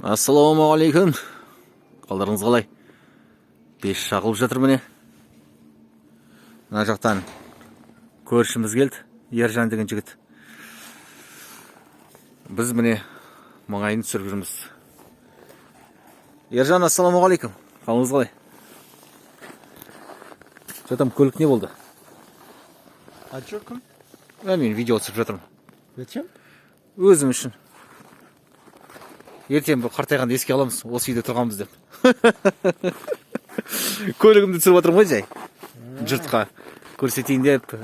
Ассалаумағалейкум, қалдарыңыз қалай? Пеш жағылып жатыр. Міне, мына жақтан көршіміз келді, Ержан деген жігіт. Біз, міне, маңайын түсіріп жүрміз. Ержан, ассалаумағалейкум, қалыңыз қалай? Че там, көлік не болды? А чё, кім? А, мен видео түсіріп жатырмын. Зачем? Өзім үшін. Ертең бір қартайғанда еске аламыз, осы үйде тұрғанбыз деп. Көлігімді түсіріп жатырмын ғой, жай жұртқа көрсетейін деп,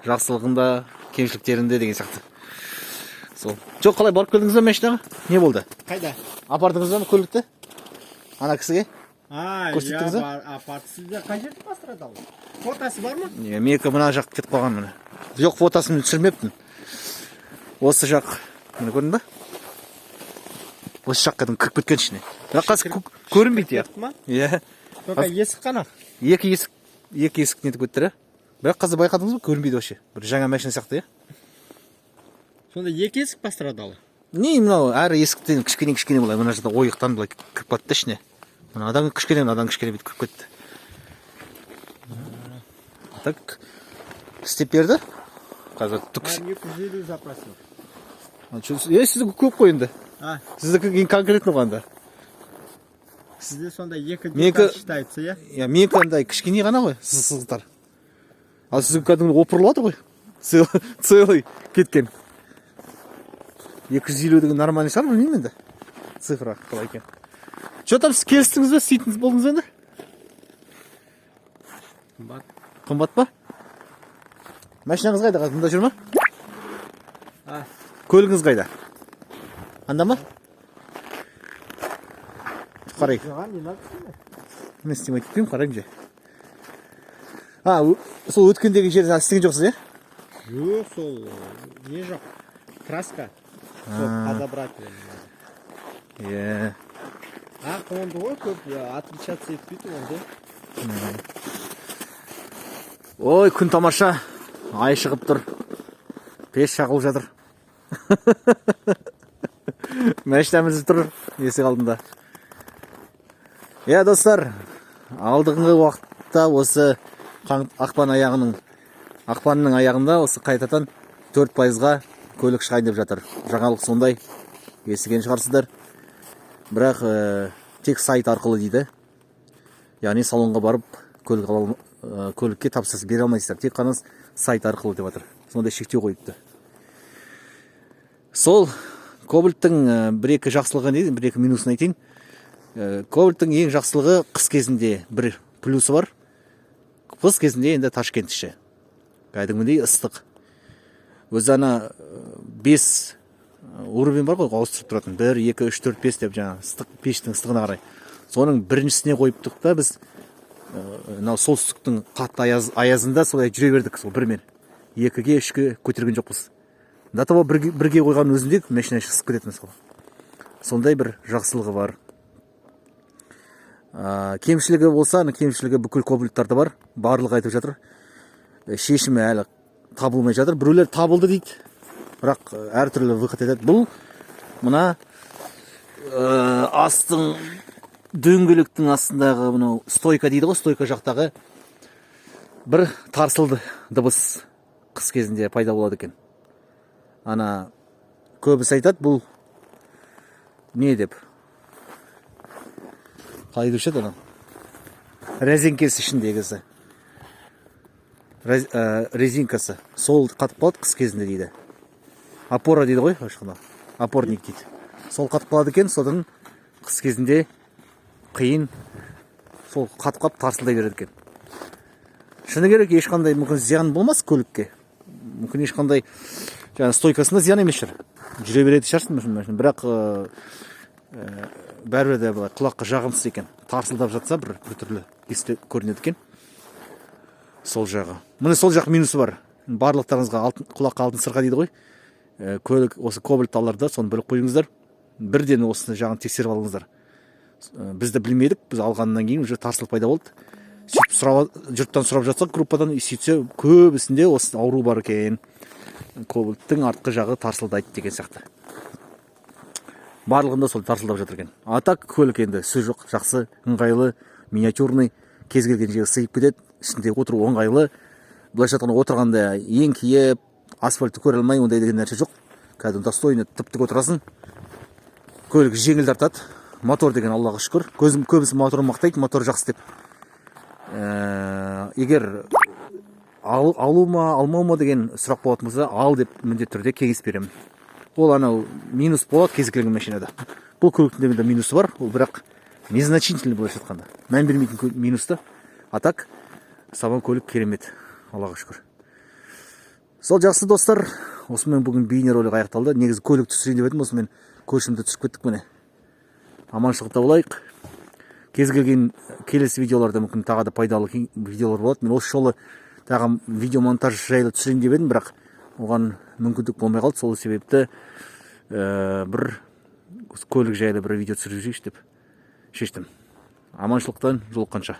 жақсылығын да, кемшіліктерін де деген сияқты. Сол жоқ, қалай, барып келдіңіз ба машинаға? Не болды? Қайда? Апардыңыз ба көлікті ана кісіге? А, Көрсеттіңіз я ба? Бар, апарды. Сізде қай жерде пострадал? Фотосы бар ма? Не, менікі мына жақ кетіп қалған, міне. Жоқ, фотосын түсірмеппін. Осы жақ, міне, көрдің ба? Осы жаққа кәдімгі кіріп кеткен ішіне. Бірақ қазір көрінбейді, иә. Кетті ма? Иә. Только есік қана. Екі есік, екі есік нетіп кетті, бірақ қазір байқадыңыз ба, көрінбейді вообще. Бір жаңа машина сияқты, иә. Сонда екі есік пострадал. Не, мынау әр есіктен кішкене кішкене былай, мына жақта ойықтан былай кіріп кетті да ішіне. Мынадан кішкене, мынадан кішкене бүйтіп кіріп кетті. А так істеп берді қазір түк. Я 250 запросил. А, чё, е, сіздікі көп қой енді. А, Сіздікі ең конкретно ғой анда. Сізде сонда екі Менікі- деталь считается, иә? Иә, менікі андай кішкене ғана ғой, сызықтар. Ал сіздікі кәдімгі опырылады ғой, целый кеткен. 250 деген нормальный шығар, білмеймін енді, цифра қалай екен. Че там, сіз келістіңіз бе, істейтін болдыңыз ба енді? Қымбат. Қымбат па? Машинаңыз қайда қазір, мында жүр ма? А, Көлігіңіз қайда, анда ма? Қарайық. Жоға, не надо снимать. Мен снимать етпеймін, қараймын жай. А, сол өткендегі жерде істеген жоқсыз, иә? Жоқ, сол не жоқ. Краска. Сол подобрать надо. Иә. А, онды ғой көп отличаться етпейді онды. Ой, күн тамаша, ай шығып тұр, пеш жағылып жатыр, машинамыз тұр есік алдында. Иә, достар, алдыңғы уақытта осы ақпан аяғының, ақпанның аяғында осы қайтадан 4%-ға көлік шығайын деп жатыр. Жаңалық сондай, естіген шығарсыздар. Бірақ тек сайт арқылы дейді, яғни салонға барып көлік көлікке тапсырыс бере алмайсыздар, тек қана сайт арқылы деп жатыр. Сондай шектеу қойыпты. Сол Кобальттың бір екі жақсылығы не, бір екі минусын айтайын. Кобальттың ең жақсылығы, қыс кезінде бір плюсы бар. Қыс кезінде енді Ташкент іші кәдімгідей ыстық өзі. Ана бес уровень бар ғой ауыстырып тұратын, бір, екі, үш, төрт, бес деп, жаңағы ыстық, пештің ыстығына қарай. Соның біріншісіне қойыптық та біз, мынау солтүстіктің қатты аязында солай жүре бердік. Сол бірмен, екіге, үшке көтерген жоқпыз. До того бірге қойғанның өзінде машина іші ысып кететін. Сол сондай бір жақсылығы бар. Кемшілігі болса, ана кемшілігі бүкіл Кобальттарда бар, барлығы айтып жатыр. Шешімі әлі табылмай жатыр. Біреулер табылды дейді, бірақ әртүрлі выход етеді. Бұл мына астың, дөңгелектің астындағы мынау стойка дейді ғой, стойка жақтағы бір тарсылды дыбыс қыс кезінде пайда болады екен. Ана көбісі айтады, бұл не деп, қалай деуші еді, анау резеңкесі, ішіндегісі, резинкасы, сол қатып қалады қыс кезінде дейді. Опора дейді ғой орысша, опорник дейді, сол қатып қалады екен. Содан қыс кезінде қиын, сол қатып қалып тарсылдай береді екен. Шыны керек, ешқандай мүмкін зиян болмас көлікке, мүмкін ешқандай жаңағы стойкасында зиян емес шығар, жүре беретін шығарсың машина. Бірақ бәрібір де былай құлаққа жағымсыз екен, тарсылдап жатса, бір біртүрлі есте көрінеді екен сол жағы. Міне, сол жақ минусы бар. Барлықтарыңызға алтын, құлаққа алтын сырға дейді ғой. Көлік осы Кобальт аларда соны біліп қойыңыздар, бірден осы жағын тексеріп алыңыздар. Біз де білмедік, біз алғаннан кейін уже тарсыл пайда болды. Сөйтіп сұрап, жұрттан сұрап жатсақ группадан, сөйтсе, көбісінде осы ауру бар екен, Кобальттың артқы жағы тарсылдайды деген сияқты. Барлығында сол тарсылдап жатыр екен. А так көлік енді сөз жоқ, жақсы, ыңғайлы, миниатюрный, кез келген жерге сыйып кетеді, ішінде отыру ыңғайлы. Былайша айтқанда, отырғанда еңкейіп, асфальтты көре алмай, ондай деген нәрсе жоқ. Кәдімгі достойно, тіп тік отырасың. Көлік жеңіл тартады. Мотор деген аллаға шүкір. Көзім көбісі моторын мақтайды, мотор жақсы деп. Егер алу ма, алмау ма деген сұрақ болатын болса, ал деп міндетті түрде кеңес беремін. Ол анау минус болады кез келген машинада. Бұл көліктің де минусы бар, ол бірақ незначительный, былайша айтқанда. Мән бермейтін минус та. А так сабан көлік керемет, аллаға шүкір. Сол, жақсы, достар, осымен бүгін бейнеролик аяқталды. Негізі көлік түсірейін деп едім, осымен көршімді түсіп кеттік міне. Аманшылықта болайық. Кез келген келесі видеоларда мүмкін тағы да пайдалы видеолар болады. Мен осы жолы тағы видео монтаж жайлы түсірейін деп едім, бірақ оған мүмкіндік болмай қалды. Сол себепті бір осы көлік жайлы бір видео түсіріп жіберейікші деп шештім. Аманшылықтан жолыққанша.